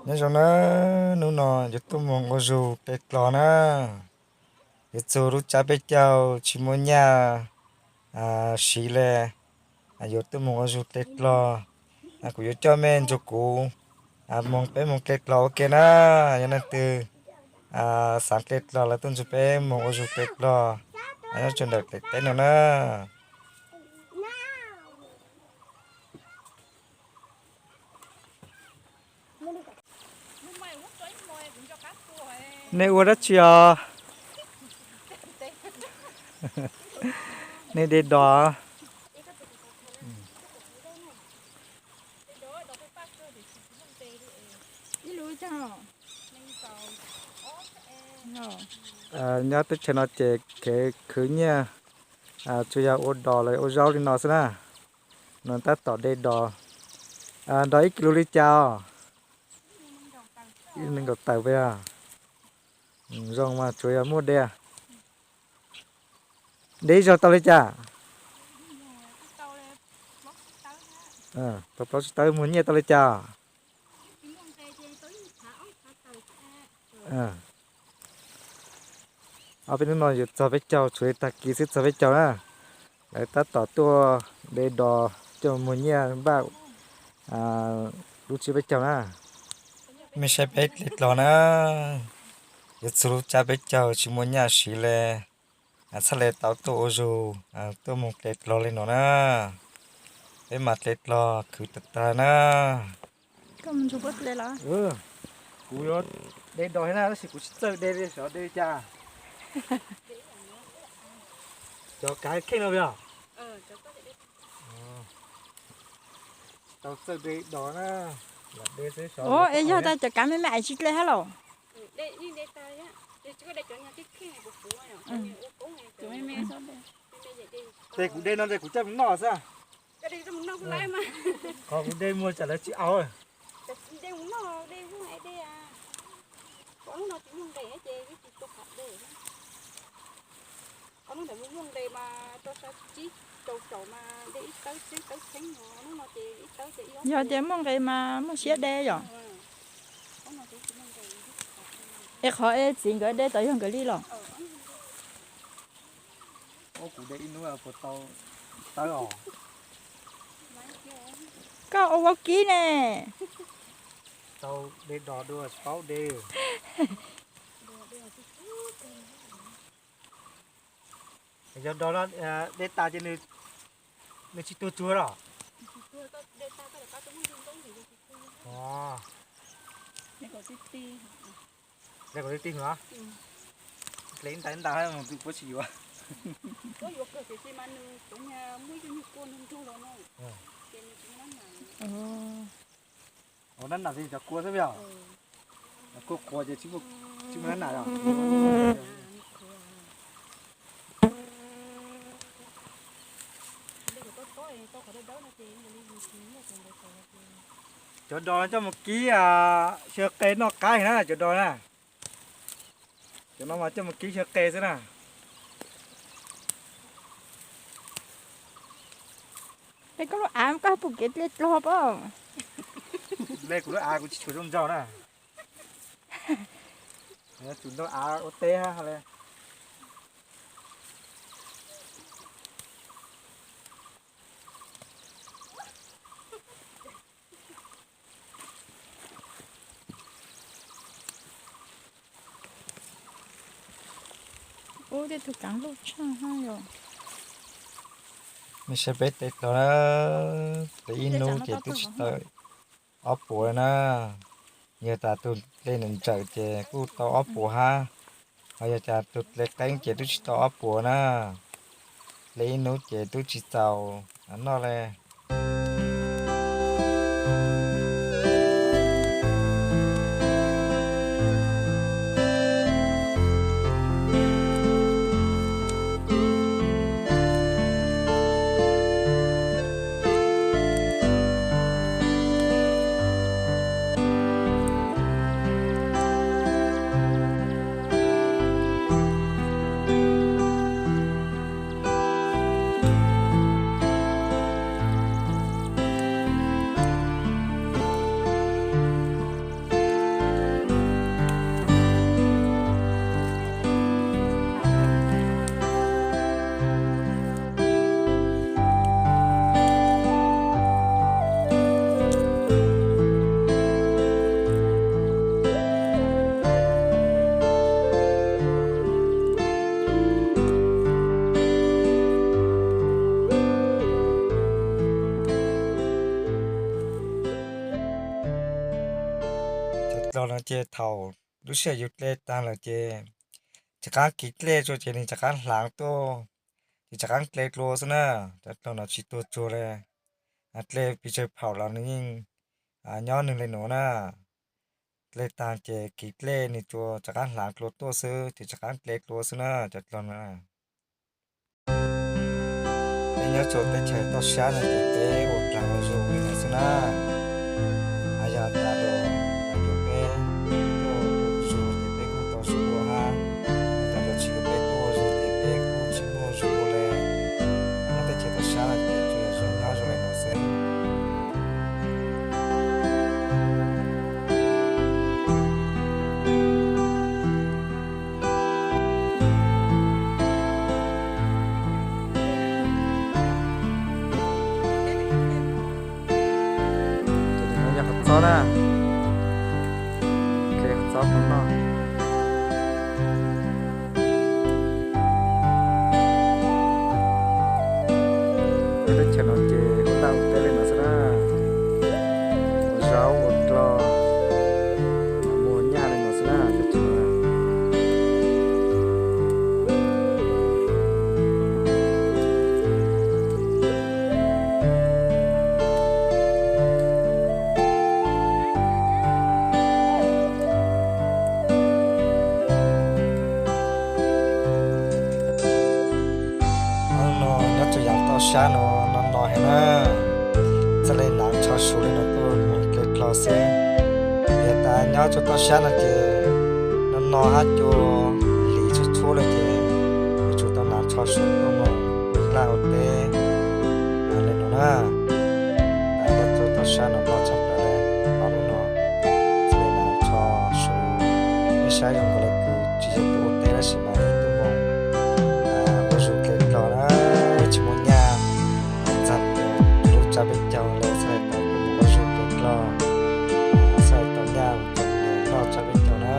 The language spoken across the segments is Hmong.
Nyob zoo na, hnub no yuav tuaj mus ua zug hle dlo na. Yuav txug lub tsab peb caug tsis muaj nyaj siv le, yuav tuaj mus ua zug hle dlo. Kuv yuav coj mej nrug kuv mus peb mus hle dlo ua ke na. Yog leej twg xav hle dlo los tuaj nrug peb mus ua zug hle dlo nyob rau ntawm daim teb no na. Nej ua dab tsi os? Nej de dos. Nyob teb chaws no ces kev khwv nyiaj tsuas yog ua dos los ua zaub li no xwb na. No tab tom de dos. Dos ib kis lus li cas os? Ib nees nkaum tawm peb. Zoo mas tsuas yog muaj de. De ib zaug tau li cas? Tau plaub tsib tawb. Muag nyiaj tau li cas? Ob peb hnub no yuav txog peb caug, tshuav tag kis xwb txog peb caug na. Lawv tab tom tuaj de dos coj muag nyiaj npaj lub tsiab peb caug na. Mej saib peb hle dlo na, yuav txug lub tsab peb caug tsis muaj nyaj siv le, txhaj le tau tuaj ua zug, tuaj mus hle dlo li no na. Peb mas hle dlo khwv tag tag na. Kuv yuav de dos thiab na, tab sis kuv tsis txawj de li, xyov de li cas. Cov kav kheej no yog? Tsis tau txawj de dos na, lam de xwb xyov. Yog tas cov kav me me es tsis hle hab los? Ces kuv de no ces kuv coj mus noj xwb. Qhov kuv de muag tsam lawv tsis au. Yog tias muaj nqis mas muaj siab de yom? Es qhov es txiv nkawd de tod yog nkawd li los? Kuv de ib hnub puas tau tawb os. Koj ua vaub kib ne. Tau de dos dua tsis paub de. Yog dos no de tas ces nws tsis tuag tsuag los? Hle kom ti ti os. Hle ib nta ib nta mus puab tsis yuav. Ua nab nam li cov kua xwb yog? Kua qhuav ces tsis muaj nab nam os. Cov dos no coj mus kib xyaw qe noj qab na cov dos na. Cov no mas coj mus kib xyaw qe xwb na. Es koj lub av koj pum kev dle dlog pob? Dle kuv lub av kuv tsis tshua zoo nraug na. Tsum nraug av ua teb hab le. Ub, tej tug kaav luj tshaj hab yom. Nej saib peb dle dlog na, dle ib hnub ces twb tsis tau ob puas na. Yog tas tus dle ntsawm ces kuj tau ob puas hab, ho yog tas tus dle qeeb ces twb tsis tau ob puas na. Dle ib hnub ces twb tsis txaus noj le. dlog no ces thaum lub sij hawm yus hle tag lawm ces rov qab kiv dlej tsua ces nws rov qab hlav tuaj, ces rov qab hle dlua xwb na. Cov dlog no tsis tuag tsuag li, dlej pes tsawg phaum los nws yeej nyob nws li nuav na. Hle tag ces kiv dlej nws tsuas rov qab hlav dlua tuaj xwb ces rov qab hle dlua xwb na cov dlog no. Peb nyob rau teb chaws toj siab no ces peb ua dlaag ua zug li no xwb na. Yog tas lawm, yog peb tuaj ua zug ces peb kuj tau zug ua hab, yog tas lawm tsis yog peb tuaj ua zug ces peb kuj tsis muaj zug ua li. Nyob teb chaws toj siab no ces tsuas yog zoo nyob zoo li no xwb. Ces no yog qhov txob na, qhov txob no noj. Peb teb chaws no ces ua laj ua teb li no xwb na, ua zaub ua dlog, ua nyaj li no xwb na. No nyob rau yav toj siab no, no no heev na, txhaj le hnav tsho su li no tuaj mus kev dlog xwb. Yog tas nyob rau toj siab no ces no no hab cua lis tshuab tshuab li ces yuav tsum tau hnav tsho su tuaj mus ua laj ua teb li no na. Nyob rau toj siab no no tshaj plaws li, no lub no txhaj le hnav tsho su, nej saib zoo nkaus li kws tsis yog tuaj ua teb tab sis mas tuaj mus ua zug kev dlog na, tsis muaj nyaj, txog lub tsab peb caug los txhaj le tau tuaj mus ua zug kev dlog, txhaj le tau nyaj noj tsab peb caug na.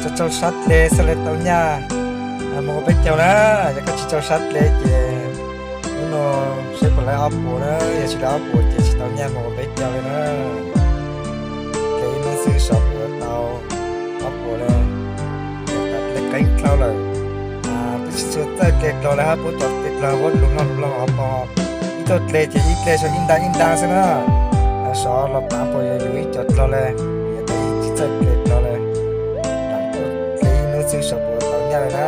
Txaus txaus sab dle xwb le tau nyaj mus ua peb caug na. Yog koj tsis txaus sab dle ces hnub no seb puas laib ob puas na, yog tsis laib ob puas ces tsis tau nyaj mus ua peb caug li na. Dle ib hnub xwb xyov puas tau ob puas li. Dle qeeb dlhau lawm, twb tsis tshua txawj dle dlog li hab, puab cov dle dlog puab lug log lug log hov pog, ib tug dle ces ib dle sau ib ntaag ib ntaag xwb na. Xyov los paav puas yuav yug ib co dlog li, yog tas tsis txawj dle dlog li. Dle ib hnub xwb xyov puas tau nyaj li na.